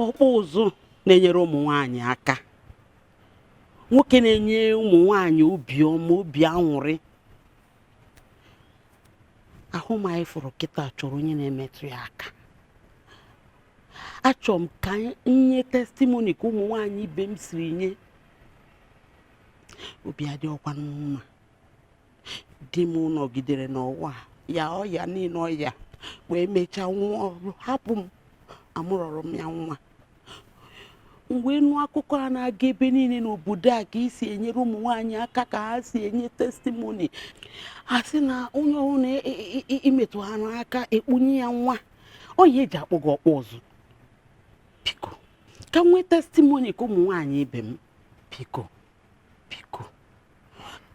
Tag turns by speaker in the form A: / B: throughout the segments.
A: Ọkpụ ụzụ na-enyere ụmụ nwaanyị aka, nwoke na-enye ụmụ nwaanyị obi ọma, obi aṅụrị. Ahụ m anyị fụrụ kịta chọrọ onye na-emetụ ya aka. Achọrọ m ka nye testimony ka ụmụ nwaanyị ibe m siri nye. Obi adịghịkwa mma. Di m nọgidere n'ụwa ya ọya niile ọya wee mechaa nwụọ, hapụ m, amụrọrọ m ya nwa. Mgbe nụ akụkọ a na-aga ebe niile n'obodo a ka isi enyere ụmụ nwaanyị aka ka ha si enye testimony, a sị na onye ọbụla imetụ ha n'aka ekpunye ya nwa, onye eji akpọ gị ọkpụ ụzụ. Biko ka m nwee testimony ka ụmụ nwaanyị ibe m. Biko biko,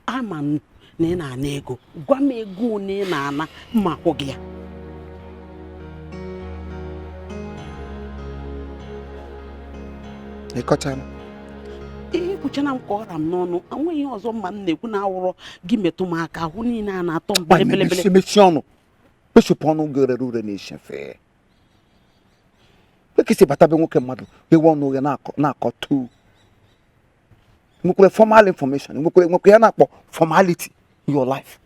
A: ama m na ị na-ana ego, gwa m ego one ị na-ana, mma akwụ gị ya.
B: Ịkọchala?
A: Ekwuchana m ka ọra m n'ọnụ, enweghị ihe ọzọ mma m na-ekwu na awụrọ gị metụ m aka, ahụ niile a na-atọ m belebele.
B: Mechie ọnụ, mechipụ ọnụ gị rere ure na-eche fee. Ekesi bata be nwoke mmadụ ewe ọnụ gị na-akọ tu. Nwekwara formal information, nwekwara ya na-akpọ formality in your life.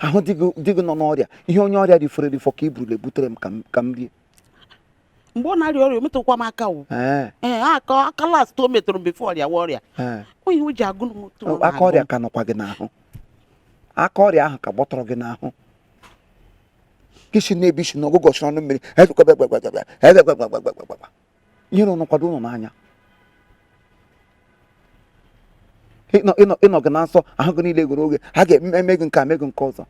B: Ahụ di gị nọ n'ọrịa, ihe onye ọrịa rifọrọ erifọ ka i burule butere m ka m rie.
A: Mgbe ọ na-arịa ọrịa o metụkwa m aka o. Ee, aka last o metụrụ m before ọrịa wa ọrịa. Onye o ji agụ m tụrụ m
B: Aka ọrịa ka nọkwa gị n'ahụ. Aka ọrịa ahụ ka gbọtọrọ gị n'ahụ. Gị si n'ebe isi n'ọgụgụ ọchịrị ọnụ mmiri, ihe nọ nọkwado ụlọ n'anya. Ịnọ gị na nsọ, ahụ gị niile ghere oghe, ha ga-eme gị nke a, mee gị nke ọzọ.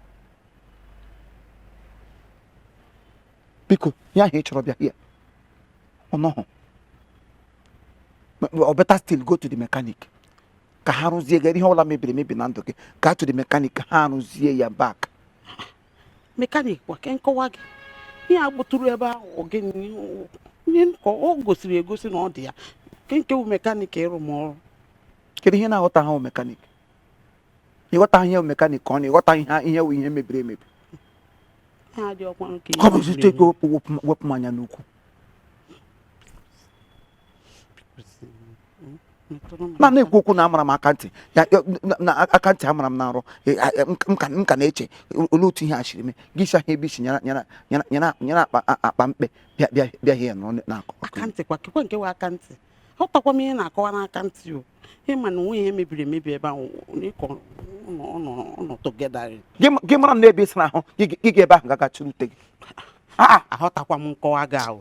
B: Biko, ihe ahụ ị chọrọ bịa here. Ọnọhụ. Or better still, go to the mechanic. Ka ha rụzie gị ihe ọbụla mebiri emebi na ndụ gị. Gaa to the mechanic ka ha rụzie ya back.
A: Mechanic kwa ke nkọwa gị. Ihe a gbuturu ebe ahụ gịnị? Ihe nkọ o gosiri egosi na ọ dị ya. Ke nke bụ mechanic ịrụ m ọrụ.
B: Kedu ihe na-aghọta ha mechanic? Ịghọta ihe mechanic ka ọ na-ịghọta ihe wụ ihe mebiri emebi.
A: Ha dị ọkwa nke
B: Ọ bụ site ego wepụ m anya n'ukwu. Ma na-ekwu okwu na amara m aka ntị na aka ntị amara m na-arụ m ka na-eche olee otu ihe a siri mee gị si ahụ ebe isi nyere akpa mkpe bịa hie na-akọ.
A: Aka ntị kwa kekwe nke wa aka ntị aghọtakwa m ihe na-akọwa n'aka ntị o ịma na onwe ihe mebiri emebi ebe ahụ ịkọ ọnọ togeda.
B: Gị mara na ebe ị sara ahụ gị ga ebe ahụ gaga chụrụ ute gị.
A: Aghọtakwa m nkọwa gị ahụ.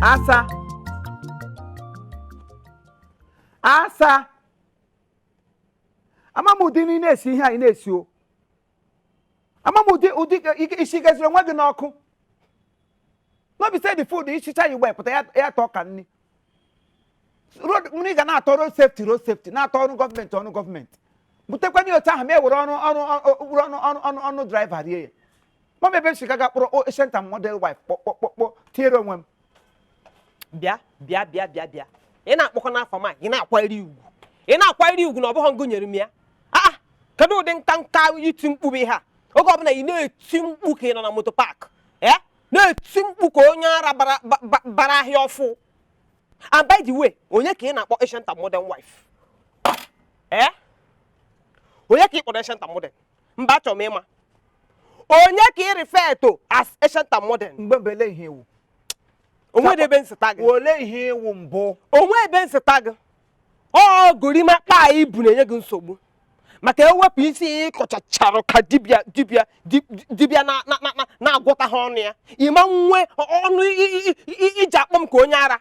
B: Asa, asa, ama m ụdị nri na-esi ihe anyị na-esi o. Ama m ụdị ụdị isi gaziri onwe gị n'ọkụ. No be say the food isicha ya ugbu a pụta ya ya tọọ ka nri. Road nri ga na-atọ road safety, road safety na-atọ ọrụ gọọmenti, ọrụ gọọmenti. Butekwana ya otu ahụ ma e were ọrụ ọrụ ọrụ ọrụ ọrụ ọrụ ọrụ driver rie ya. Ma ebe m si gaga kpọrọ ancient and model wife kpọkpọkpọ tinyere onwe m.
C: Bịa, bịa, bịa, bịa, bịa. Ị na-akpọkọ n'afọ ma ị na-akwanyere ugwu, ị na-akwanyere ugwu na ọ bụghị ngụ nyere m ya. Aa, kedu ụdị nka nka iti mkpu bụ ihe a? Oge ọbụla ị na-eti mkpu ka ị nọ na moto park, ee, na-eti mkpu ka onye ara bara bara ahịa ọfụ. And by the way, onye ka ị na-akpọ ancient and modern wife? Ee, onye ka ị kpọrọ ancient and modern? Mba, achọrọ m ịma onye ka ị refer to as ancient and modern.
B: Mgbe mbele ihe iwu.
C: Onwe ebe nsịta gị.
B: Olee ihe iwu mbụ?
C: Onwe ebe nsịta gị. Ọ gorimapa a ibu na-enye gị nsogbu maka ewepụ isi ịkọchachara ka dibịa dibịa dibịa na-agwọta ha ọnụ ya. Ịma nwe ọnụ iji akpọ m ka onye ara.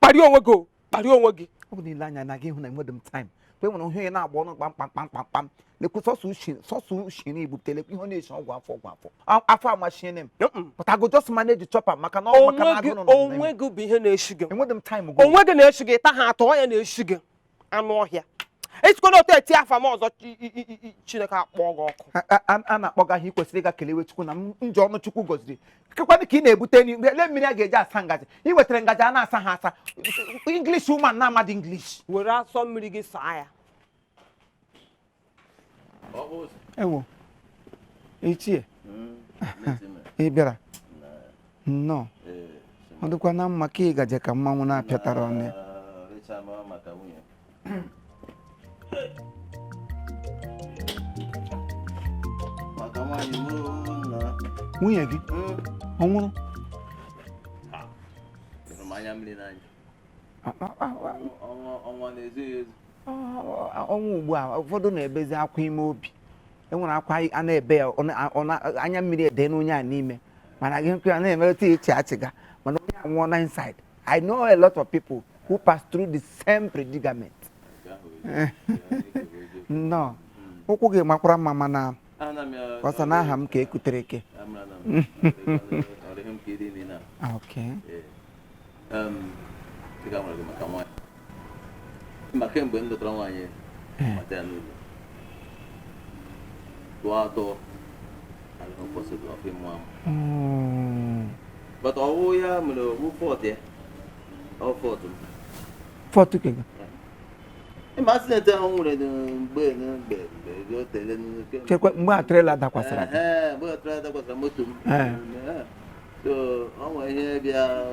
C: Kparie onwe gị o, kparie onwe gị.
B: Ọ bụ niile anya na gị hụ na enweghị m time. Mgbe e nwere ihe na-agba ọnụ kpam kpam kpam kpam kpam. Lekwu sọsọ ushi, sọsọ ushi na ibutere ihe ọ na-esi ọgwụ afọ, ọgwụ afọ. Afọ amashiene m. But I go just manage chop am maka na ọ maka na agụụ nọ
C: onwe
B: n'ime.
C: gị bụ ihe na-eshi gị.
B: Enweghị m time go.
C: Onwe gị na-eshi gị, taa ha atọ ya na-eshi gị anụ ọhịa. Esikwana otu eti afa m ọzọ, Chineke akpọọ gị ọkụ.
B: A na-akpọga ihe i kwesịrị ịga kelewe Chukwu na njọ ọnụ Chukwu gọziri. Kekwanụ ka ị na-ebute nri, lee mmiri a ga-eji asa ngaji. Ị wetara ngaji a na-asa ha asa. English woman na-amadị English.
C: Were asọ mmiri gị saa ya.
B: Ewo, ichie, ị bịara nnọọ. Ọ dịkwa na mma ka ị gaje ka mmanwụ na-apịatara ọnụ ya. Nwunye gị ọ nwụrụ? Ọnwụ ugbu a ụfọdụ na-ebezi akwa ime obi. Enwere akwa a na-ebe ya, anya mmiri ede n'onye a n'ime, mana gị nkwe a na-emerịta iche achịga, mana onye anwụọ na inside. I know a lot of people who pass through the same predicament. Nnọọ, ụkwụ gị makwara mma, mana ọsọ n'aha m ka ekutere eke. Okay.
D: Ma kemgbe m lụtara nwaanyị mata ya n'ụlọ tụọ atọ adịghị possible of ịmụ amụ. But ọwụ ya mere owu fault ya, ọ fault m.
B: Fault ke gị?
D: Ịma accident ahụ nwere mgbe mgbe mgbe o tere.
B: Chekwa mgbe a trailer dakwasịrị gị.
D: Ee, mgbe trailer dakwasịrị moto m. So ọ nwere ihe bịa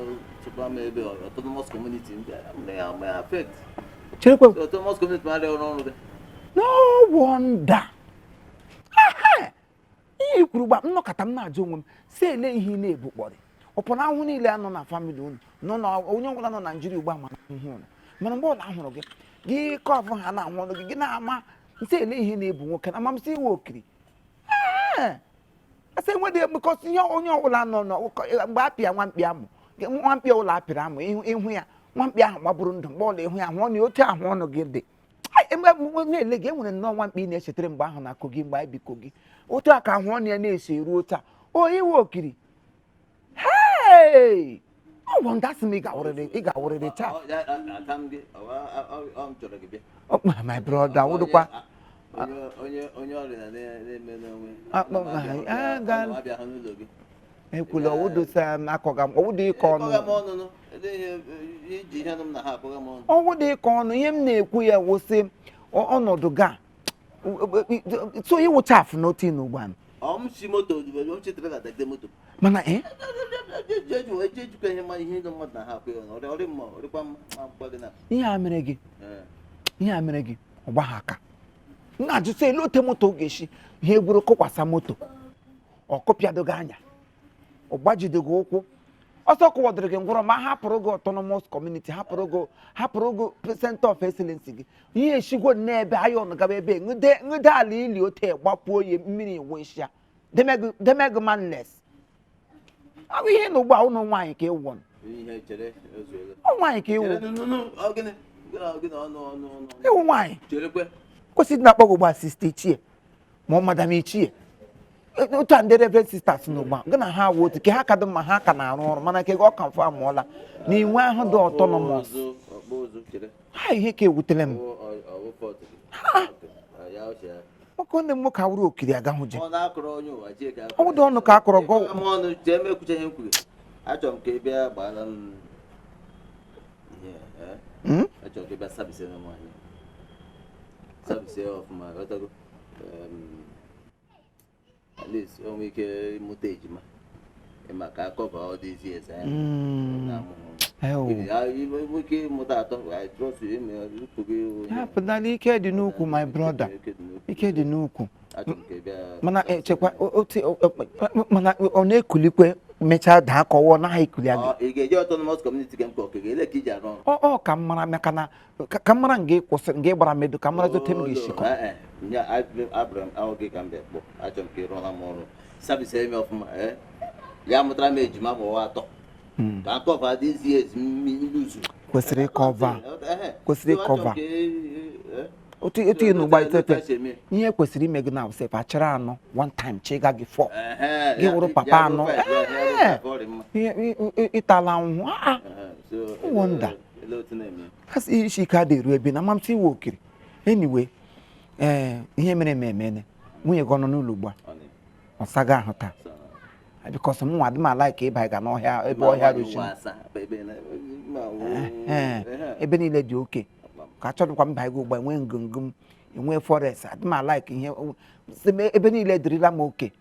D: chụkwa m ebe autonomous community m bịa mere ya mee affect.
B: Cherekwa.
D: So autonomous community m adịghị ọrụ ọrụ gị.
B: No wonder. Ihe i kwuru gba nnọkọta m na-ajụ onwe m si ele ihe ị na-ebu kpọrị. Ọpụ na ahụhụ niile anọ na family unu nọ na onye ọbụla nọ na Naịjirịa ugbu a, mana ahụhụ unu, mana mgbe ọla ahụrụ gị gị kọvụ ha na-ahụ ọnụ gị gị na-ama nsị ele ihe na-ebu nwoke na amamsị iwe okiri. Ee, asị enwedị because ihe onye ọbụla nọ mgbe apịa nwamkpi amụ, nwamkpi ọbụla apịrị amụ, ịhụ ya nwamkpi ahụ gbagburu ndụ. Mgbe ọla ịhụ ya ahụ ọnụ otu ahụ ọnụ gị dị na-ele gị, enwere nnọọ nwamkpi ị na-echetara mgbe ahụ na Kogi, mgbe anyị bi Kogi, otu a ka ahụ ọnụ ya na-esi eruo taa. O iwe okiri. Hey! Ọ bụ ndị asị m ị ga-awụrịrị taa. My brother, wụdụkwa. Ekwula ọwụdosa akọga m ọwụdụ ịkọ ọnụ. Ọwụdụ ịkọ ọnụ ihe m na-ekwu ya wụsị ọnọdụ ga so ịwụcha afụ n'otu n'ugbu a. Mana ihe a mere gị, ihe a mere gị, ọ gbagha aka. M na-ajụsị elu ote moto ga-esi ihe egwuru kụkwasa moto, ọ kụpịadoghị anya, ọ gbajidoghị ụkwụ, ọsọ kụwadoro gị ngwụrọ, ma hapụrụ gị autonomous community, hapụrụ gị center of excellence gị. Ihe eshigwo n'ebe ayọn gaba ebe ṅụde ala ili ote gbapuo ya mmiri iwu ya demegị manless. Ọ bụ ihe na ugbu a ụnụ nwaanyị ka ịwụ.
D: Ihe chere ezuola.
B: Ọ nwaanyị ka ịwụ.
D: Chere, nụ, nụ, nụ, ọ gịnị? Gịnị, gịnị, ọnụ, ọnụ, ọnụ, ọnụ.
B: Ịwụ nwaanyị.
D: Cherekwe.
B: Kwesịrị na akpọ gị ugbu a sista ichie ma ọ madam ichie. Otu a ndị reverend sisters n'ugbu a gị na ha wụ otu ke ha ka dị mma, ha ka na-arụ ọrụ, mana nke gị ọ ka mfe amụọla na inwe ahụ dị autonomous.
D: Ọkpụ ụzụ, ọkpụ ụzụ, chere.
B: Ha ihe ka ewutere m.
D: Ọwụ, ọwụ fault gị. Okay. Ah, ya ochie ya.
B: Nwoke nne m nwoke awụrụ okiri agahụ je.
D: Ọ na-akọrọ onye ụwa jee ka
B: Ọ wụdị ọnụ ka akọrọ gọ-
D: M ọnụ jee m ekwucha ihe m kwuru. Achọrọ m ka ị bịa gbaara m ihe, eh?
B: Hmm?
D: Achọrọ m ka ị bịa service m anyị. Service ya ọfụma, ghọtago? At least o nwee ike ịmụta ejima. Ịma ka akọva all these years anyị na-amụghị.
B: Ewo.
D: Ị nwee ike ịmụta atọ, I trust you, ime ukwu gị.
B: Ya pụtara ike dị n'ukwu, my brother.
D: Ike dị n'ukwu.
B: Ike dị n'ukwu.
D: Achọrọ m ka ị bịa
B: Mana echekwa mana ọ na-ekulikwe mechaa daa ka ọwụọ naghị ekuli aga.
D: Ọ, ị ga-eje autonomous community ka m kọ ka ga-ele ka iji arụ ọrụ.
B: Ọ ka m mara maka na ka m mara nga ị kwụsịrị nga ị gbara medo ka m mara otu m ga-esi kọ.
D: Nya abịara m ahụ gị ka m bịa kpọ. Achọrọ m ka ị rụọla m ọrụ. Service eme ọfụma, eh? Ya mụtara m ejima ma ụwa atọ. Ka cover these years m lose.
B: Kwesịrị ịcover. Kwesịrị ịcover.
D: ịcover.
B: Otu otu ị n'ugba itete ihe kwesịrị ime gị na sef achịrị anọ one time chiga gị four. Gị wụrụ papa anọ. Ee. Ihe ịtala ahụhụ. Ah, wonder. Asị ihe isi ike adị eru ebe na amamsị iwe okiri. Anyway, ee, ihe mere eme emene. Nwunye gị ọ nọ n'ụlọ ugbu a? Ọ saga ahụ taa? Because m nwa adị m ala ka ịba ga n'ọhịa ebe ọhịa rochiri. Ee, ebe niile dị oke ka achọrọkwa m baa gị ugbu a enwee ngụngụ m enwee forest adị m ala ka ihe sị m ebe niile dịrịla m oke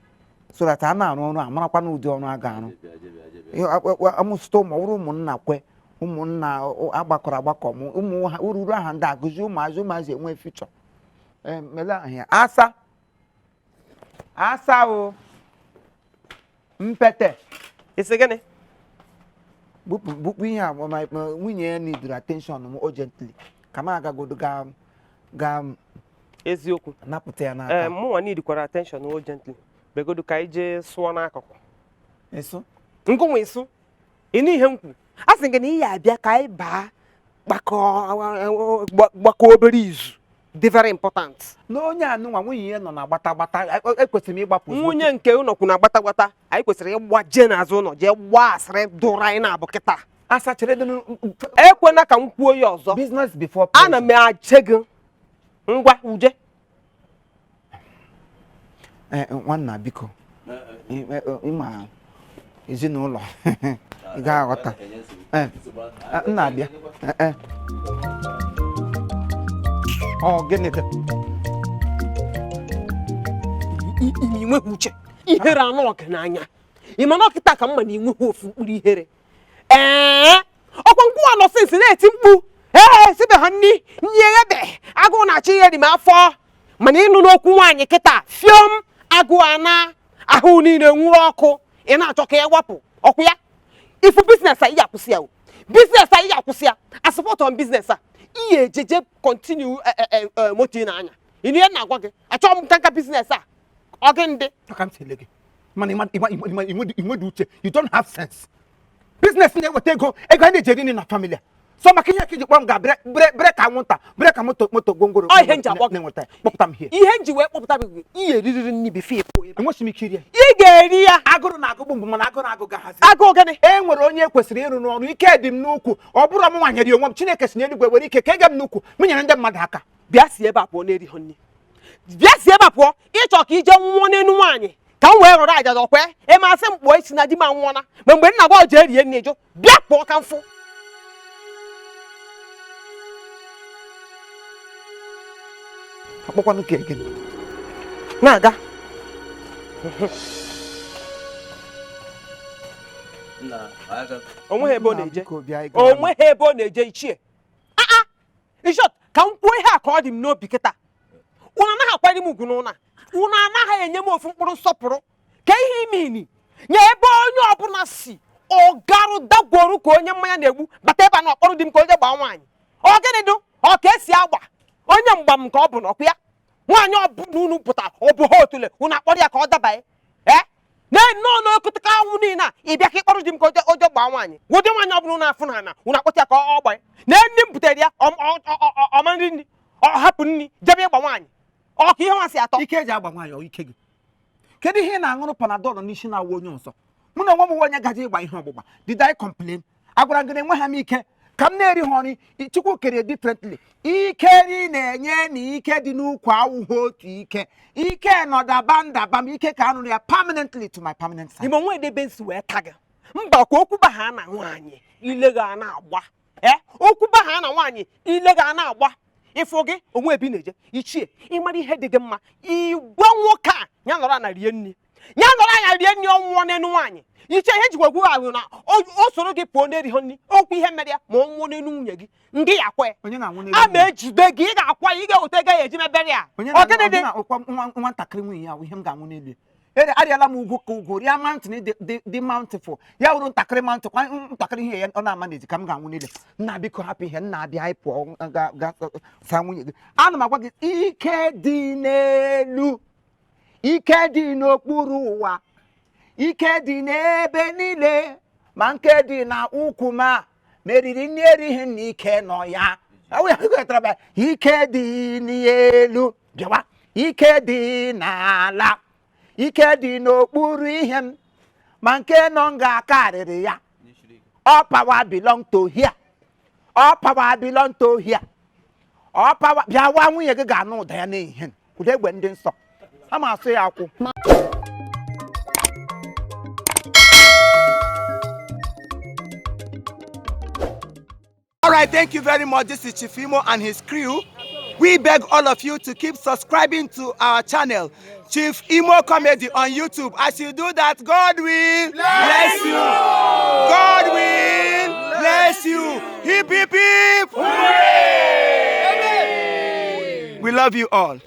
B: so that a na-arụ ọrụ a marakwa na ụdị ọrụ a ga-arụ. Amụsụta ụmụ ọrụ ụmụnna kwe ụmụnna agbakọrọ agbakọ m ụmụ ha ururu aha ndị agụzi ụmụazị ụmụazị enwee future. Ee, mele ahụ ya asa asa o mpete.
C: Isi gịnị?
B: Bupụ bupụ ihe a, ma nwunye ya needed attention m urgently ka m agagodo ga ga
C: Eziokwu.
B: napụta ya
C: Ee,
B: n'aka.
C: mụnwa needkwara attention urgently. Begodu ka anyị jee sụọ n'akụkụ.
B: Eso.
C: Ngụnwa ịsụ ịnụ ihe m kwuru, a sị gị na ị ya abịa ka anyị baa gbakọ gbakọ obere izu dị very important.
B: Na onye anụnwa nwunye ya nọ na gbata gbata, ekwesịrị m ịgbapụ ozugbo.
C: Nwunye nke ụlọ kwụ na gbata gbata, anyị kwesịrị ịgba jee n'azụ ụlọ jee gbaa asịrị dụrụ anyị na-abụ kịta.
B: Asa chere dị.
C: Ekwena ka m kwuo ya ọzọ.
B: Business before
C: Ana m ache gị ngwa uje.
B: Eh, nwanna, biko, ịma ezinụlọ ị ga-aghọta. Eh, m na-abịa. Eh, eh. Ọ gịnị dị?
C: Ime inweghị uche, ihere anụ ọgụ n'anya. Ị ma na ọkịta ka mma na inweghị ofu mkpụrụ ihere. Ee, ọkwa ngwa nọ sinsi na-eti mkpu, ee, sibe ha nni nni eghebe, agụụ na-achọ ihe ri m afọ, mana ịnụ n'okwu nwaanyị kịta fiom, agụụ ana ahụ niile nwụrụ ọkụ, ị na-achọ ka ya wapụ ọkụ ya. Ifu business a, ihe akwụsị ya o business a, ihe akwụsị ya. Asupport on business a, ihe ejeje continue moto ị na-anya. Ị ihe na-agwa gị, achọghị m nkanka business a, ọ gị ndị
B: Aka m si ele gị mana ịnwedị uche, you don't have sense. Business na-eweta ego, ego a na-eji eri nri na family a, so maka ihe ka iji kpọrọ m ga bere bere bere ka anwụnta bere ka moto moto gwongworo.
C: Ọ ihe m ji akpọ gị.
B: Na-enweta ya kpọpụta m hie.
C: Ihe m ji wee kpọpụta gị, ihe eririri nri before ị pụọ ebe.
B: Enweghị m ike iri ya.
C: Ị ga-eri ya.
B: Agụrụ na-agụgbu mbụ, mana agụrụ agụ gahazi.
C: Agụụ gịnị?
B: E nwere onye kwesịrị ịrụ n'ọrụ, ike dị m n'ukwu. Ọ bụrụ m nwanyere onwe m, Chineke si n'eluigwe were ike ka ege m n'ukwu, m nyere ndị mmadụ aka.
C: Bịa si ebe a pụọ na-erighọ nri. Bịa si ebe a pụọ. Ịchọ ka ije nwụọ n'elu nwaanyị ka m wee rọrọ aja ọkwe ịmasị m kpụọ isi na di m anwụọna, ma mgbe nna gwa jee rie nri jụ bịa pụọ ka m fụ.
B: Akpọkwanụ ka gịnị?
C: Na-aga.
D: Nna, aka.
C: Onweghị ebe ọ
B: Nna,
C: na-eje.
B: biko, bịa, ị gara.
C: Onweghị ebe ọ na-eje, ichie. Aa, in short, ka m kwuo ihe a ka ọ dị m n'obi kịta. Unu anaghị akwanyere m ugwu n'ụlọ a. Unu anaghị enye m ofu mkpụrụ nsọpụrụ ka ihe imini nye ebe onye ọbụla si ọgarụ dagworu ka onye mmanya na-egbu bata ebe a na ọkpọrọ di m ka onye gbaa nwaanyị. Ọ gịnị dụ? Ọ ka esi agba onye mgbam ka ọ bụ n'ọkụ ya nwaanyị ọbụla unu pụtara, ọ bụ ha otule unu akpọrọ ya ka ọ dabanye ee. Na nnọọ n'okụtụka anwụ niile a, ị bịa ka ịkpọrọ di m ka oje gbaa nwaanyị. Ụdị nwaanyị ọ bụla na-afụ na ana ụnụ akpọta ya ka ọ gbaa. Na nne m butere ya, ọma nri nri, ọ hapụ nri jebe ịgba nwaanyị. Ọ ka ihe nwa si atọ.
B: Ike eji agba nwaanyị, ọ ike gị? Kedu ihe ị na-aṅụrụ Panadol n'isi na-awụ onye ọzọ? Mụ na onwe m nwe onye gaje ịgba ihe ọgbụgba. Did I complain? Agwara m gị na enweghị m ike ka m na-eri ha nri. Chukwu kere differently. Ike nri na-enye na ike dị n'ukwu awụghị otu ike. Ike nọdaba ndaba m, ike ka anụrụ ya permanently to my permanent side.
C: Ime onwe edebe nsi wee ta gị mba kwa okwu ba ha na nwaanyị ile gị a na-agba, ee, okwu ba ha na nwaanyị ile gị a na-agba. Ịfụ gị onwe ebe ị na-eje ichie, ịmara ihe dị gị mma, igwe nwoke a ya nọrọ ana rie nri, ya nọrọ anya rie nri, ọnwụọ n'elu nwaanyị. Ichie, ihe jikwa gwu ahụ na o soro gị pụọ n'erighọ nri, okwu ihe mere ya ma ọ nwụọ n'elu nwunye gị, ndị ya kwe.
B: Onye na-anwụ n'elu
C: A
B: nwunye?
C: ma ejide gị, ị ga-akwa ya, ị ga-eweta ego ya eji mebere ya.
B: Onye
C: Ọ gịnị dị?
B: Na-akwa nwatakịrị nwunye ya, ihe m ga-anwụ n'elu ya. Ere arịala m ugwu ka ugwu rịa mountain dị mountainful, ya wụrụ ntakịrị mountain kwa ntakịrị ihe ya ọ na-ama n'ezi ka m ga-anwụ n'elu. Nna, biko hapụ ihe nna abịa, anyị pụọ ga saa nwunye gị. Ana m agwa gị, ike dị n'elu, ike dị n'okpuru ụwa, ike dị n'ebe niile, ma nke dị na ukwu ma meriri nne erighị na ike nọ ya. Ọ ya kwetara m ya. Ike dị n'elu, bịawa, ike dị n'ala, ike dị n'okpuru ihe m, ma nke nọ nga karịrị ya. All power belong to here, all power belong to here, all power. Bịawa, nwunye gị ga-anụ ụda ya n'ehihie, ụda egbe ndị nsọ a ma asụ ya akwụ.
E: All right, thank you very much. This is Chief Imo and his crew. We beg all of you to keep subscribing to our channel, Chief Imo Comedy on YouTube. As you do that, God will bless you. God will bless you. Hip, hip, hip. Hooray! We love you all.